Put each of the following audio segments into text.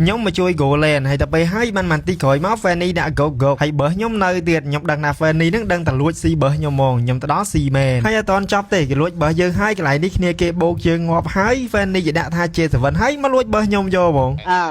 ខ្ញុំមកជួយ gold lane ហើយទៅពេលហើយបានបានទីក្រោយមក Fanny ដាក់ go go ហើយបើខ្ញុំនៅទៀតខ្ញុំដឹងថា Fanny នឹងដឹងតែលួចស៊ីបើខ្ញុំហ្មងខ្ញុំទៅដល់ស៊ីមែនហើយអត់តន់ចប់ទេគេលួចបើយើងហើយកន្លែងនេះគ្នាគេបោកយើងងាប់ហើយ Fanny គេដាក់ថា J7 ហើយមកលួចបើខ្ញុំយកហ្មង អើ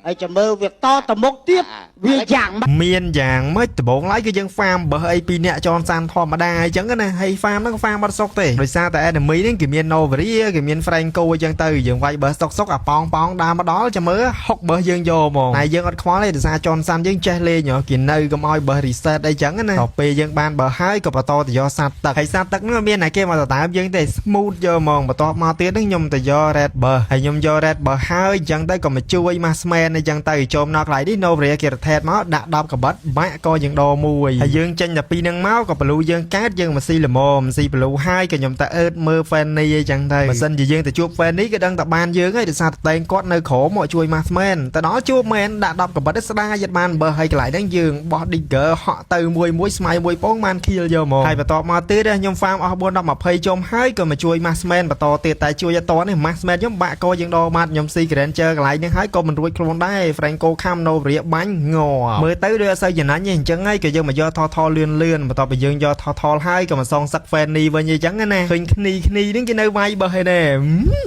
ហើយចាំមើលវាតទៅមុខទៀតវាយ៉ាងម៉េច មានយ៉ាងម៉េចដំបងឡើយគឺយើង farm បើអីពីរអ្នកចនសានធម្មតាអញ្ចឹងណាហើយ farm ហ្នឹង farm អត់សុកទេដោយសារតែ enemy ហ្នឹងគេមាន Novaria គេមាន Franco អញ្ចឹងទៅយើងវាយបើសុកសុកអាប៉ោងប៉ោងដើរមកដល់ចាំមើលហុកបើយើងយកហ្មងតែយើងអត់ខ្វល់ទេដោយសារចនសានយើងចេះលេងហ៎គេនៅកុំឲ្យបើ reset អីចឹងណាដល់ពេលយើងបានបើហើយក៏បន្តទៅយកសត្វទឹកហើយសត្វទឹកហ្នឹងអត់មានណាគេមកទៅតាមយើងទេ smooth យកហ្មងបន្ទាប់មកទៀតហ្នឹងខ្ញុំទៅយក red buff ហើយខ្ញុំយក red buff ហើយអញ្ចឹងទៅក៏មកជួយ marksman អីចឹងទៅចូលមកកន្លែងនេះ Novaria គេ rotate មកដាក់10កបិតបាក់ក៏យើងដមួយហើយយើងចេញតែពីនឹងមកក៏ blue យើងកើតយើងមកស៊ីល្មមស៊ី blue ហើយក៏ខ្ញុំទៅអឺតមើល Fanny អីចឹងទៅបើសិនជាយើងទៅជួប Fanny ក៏ដឹងតែបានយើងហើយដោយសារតែតែងគាត់នៅក្រោមមកជួយ marksman ទៅដល់ជួបមែនដាក់10កបិតស្ដាយយត់បានបើហើយកន្លែងហ្នឹងយើងបោះ dagger ហក់ទៅមួយមួយស្មៃមួយពងបាន kill យកមកហើយបន្ទាប់មកទៀតខ្ញុំ farm អស់4 10 20ជុំហើយក៏មកជួយ marksman បន្តទៀតតែជួយអត់តនេះ marksman ខ្ញុំបាក់កយើងដបាត់ខ្ញុំស៊ី Granger កន្លែងហ្នឹងហើយក៏មិនរួចខ្លួនដែរ Franco ខំ Novaria បាញ់ងមើលទៅដូចអត់សូវចំណេញទេអញ្ចឹងហើយក៏យើងមកយកថថលឿនលឿនបន្ទាប់ពីយើងយកថថហើយក៏មកសងសឹក Fanny វិញអញ្ចឹងណាឃើញគ្នាគ្នាហ្នឹងគេនៅវាយបើហើយណែ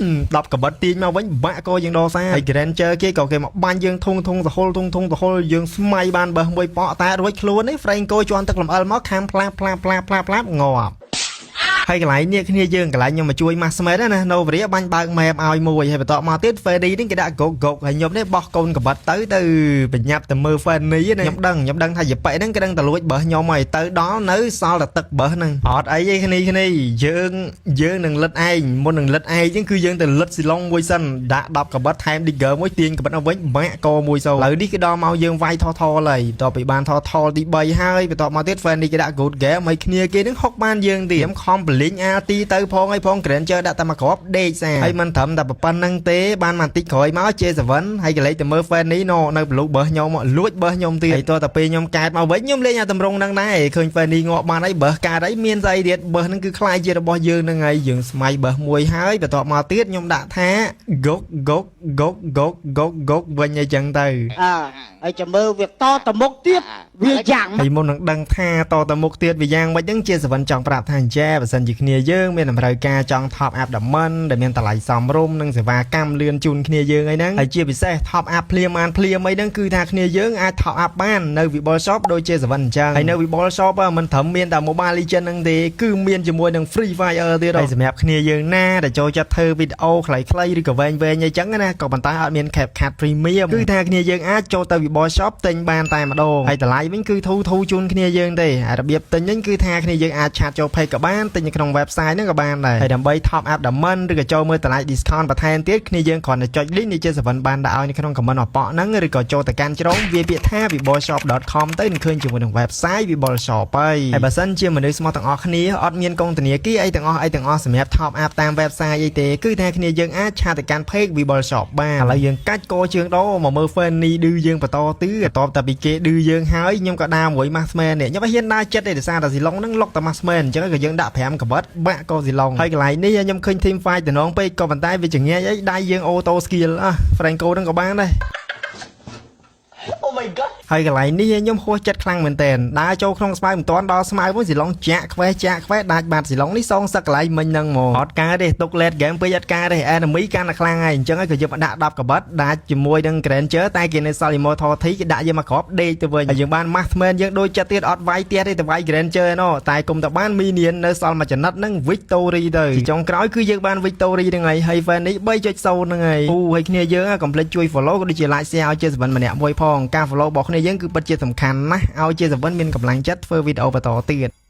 10កបិតទាញមកវិញបាក់កយើងដសាហើយ Granger គេក៏គេមកបាញ់យើងធុងធុងសហុលធុងធុងសហុលយើងស្មៃបានបើមួយប៉ក់តែរួចខ្លួននេះ Franco ជន់ទឹកលំអិលមកខាំផ្លាផ្លាផ្លាផ្លាផ្លាងាប់ហើយកន្លែងនេះគ្នាយើងកន្លែងខ្ញុំមកជួយ marksman ណា Novaria បាញ់បើក map ឲ្យមួយហើយបន្តមកទៀត Fanny នេះគេដាក់ go go ហើយខ្ញុំនេះបោះកូនកបិតទៅទៅបញ្ញាប់ទៅមើល Fanny ណាខ្ញុំដឹងខ្ញុំដឹងថាយប៉ិហ្នឹងគេដឹងតែលួចបើខ្ញុំហើយទៅដល់នៅសល់តែទឹកបើហ្នឹងអត់អីទេគ្នាគ្នាយើងយើងនឹងលិតឯងមុននឹងលិតឯងហ្នឹងគឺយើងទៅលិតស៊ីឡុងមួយសិនដាក់10កបិតថែម Digger មួយទាញកបិតមកវិញបាក់កមួយសូឥឡូវនេះគឺដល់មកយើងវាយថថហើយបន្ទាប់ពីបានថថទី3ហើយបន្ទាប់មកទៀត Fanny គេដាក់ good game ហើយគ្នាគេនឹងហុកបានយើងទៀតខ្ញុំខំបលិញ RT ទៅផងហើយផង Granger ដាក់តែមួយគ្រាប់ដេកសាហើយមិនត្រឹមតែប៉ុណ្្នឹងទេបានមកបន្តិចក្រោយមក J7 ហើយកលេចទៅមើល Fanny ណនៅ blue បើខ្ញុំលួចបើខ្ញុំទៀតហើយតោះតែពេលខ្ញុំកែតមកវិញខ្ញុំលេងអាតម្រងហ្នឹងដែរឃើញ Fanny ងាប់បានហើយបើកើតអីមានស្អីទៀតបើហ្នឹងគឺខ្លាយជារបស់យើងហ្នឹងហើយយើងស្មៃបើមួយហើយបន្ទាប់មកទៀតខ្ញុំដាក់ថា go go go go go go វិញអីចឹងទៅ អើហើយចាំមើលវាតទៅមុខទៀតវាយ៉ាងម៉េច ហើយមុននឹងដឹងថាតទៅមុខទៀតវាយ៉ាងម៉េចហ្នឹងជាសវិនចង់ប្រាប់ថាអញ្ចេះបើសិនជាគ្នាយើងមានតម្រូវការចង់ top up diamond ដែលមានតម្លៃសមរម្យនិងសេវាកម្មលឿនជូនគ្នាយើងអីហ្នឹងហើយជាពិសេស top up ភ្លាមបានភ្លាមអីហ្នឹងគឺថាគ្នាយើងអាច top up បាននៅ Vibol Shop ដូចជាសវិនអញ្ចឹងហើយនៅ Vibol Shop មិនត្រឹមមានតែ Mobile Legends ហ្នឹងទេគឺមានជាមួយនឹង Free Fire ទៀតហើយសម្រាប់គ្នាយើងណាដែលចូលចិត្តធ្វើវីដេអូខ្លីៗឬក៏វែងៗអីចឹងណាក៏ប៉ុន្តែអត់មាន CapCut Premium គឺថាគ្នាយើងអាចចូលទៅ Vibol Shop ទិញបានតែម្ដងហើយតម្លៃវិញគឺធូរធូរជូនគ្នាយើងទេហើយរបៀបទិញវិញគឺថាគ្នាយើងអាច chat ចូល page ក៏បានទិញនៅក្នុង website ហ្នឹងក៏បានដែរហើយដើម្បី top up diamond ឬក៏ចូលមើលតម្លៃ discount បន្ថែមទៀតគ្នាយើងគ្រាន់តែចុច link នេះជា7បានដាក់ឲ្យនៅក្នុង comment អប៉ក់ហ្នឹងឬក៏ចូលទៅកាន់ជ្រុងវាពាក្យថា vibolshop.com ទៅនឹងឃើញជាមួយនឹង website Vibol Shop ហើយហើយបើសិនជាមនុស្សស្មោះទាំងអស់គ្នាអត់មានកងធនាគារអីទាំងអស់អីទាំងអស់សម្រាប់ top up តាម website អីទេគឺថាគ្នាយើងអាច chat ទៅកាន់ page Vibol Shop បានឥឡូវយើងកាច់កជើងដោមកមើល Fanny ឌឺយើងបន្តទៀតតបតែពីគេឌឺយើងហើយខ្ញុំក៏ដើរមួយ marksman នេះខ្ញុំអត់ហ៊ានដើរចិត្តទេដោយសារតែស៊ីឡុងហ្នឹងលុកតែ marksman អញ្ចឹងក៏យើងដាក់5កបិតបាក់កស៊ីឡុងហើយកន្លែងនេះខ្ញុំឃើញ team fight តំណងពេកក៏ប៉ុន្តែវាចងាយអីដៃយើង auto skill អះ Franco ហ្នឹងក៏បានដែរ Oh my god. ហើយកន្លែងនេះខ្ញុំហួសចិត្តខ្លាំងមែនតើដើរចូលក្នុងស្មៅមិនទាន់ដល់ស្មៅវិញស៊ីឡុងចាក់ខ្វេះចាក់ខ្វេះដាច់បាត់ស៊ីឡុងនេះសងសឹកកន្លែងមិញហ្នឹងមកអត់កើតទេទុក late game ពេកអត់កើតទេ enemy កាន់តែខ្លាំងហើយអញ្ចឹងហើយក៏យកមកដាក់10កបិតដាច់ជាមួយនឹង Granger តែគេនៅសល់ Immortality គេដាក់យកមកគ្រាប់ដេកទៅវិញហើយយើងបាន Marksman យើងដូចចិត្តទៀតអត់វាយផ្ទះទេទៅវាយ Granger ណោះតែគុំតែបាន Minion នៅសល់មួយចំណិតហ្នឹង Victory ទៅជាចុងក្រោយគឺយើងបាន Victory ហ្នឹងហើយហើយ fan នេះ3.0ហ្នឹងហើយអូហើយគ្នាយើងកុំភ្លេចជួយ follow ក៏ដូចជា like share ឲ្យជាសវិនម្នាក់មួយផងការ follow របស់គ្នាយើងគឺពិតជាសំខាន់ណាស់ឲ្យជាសវិនមានកម្លាំងចិត្តធ្វើវីដេអូបន្តទៀត។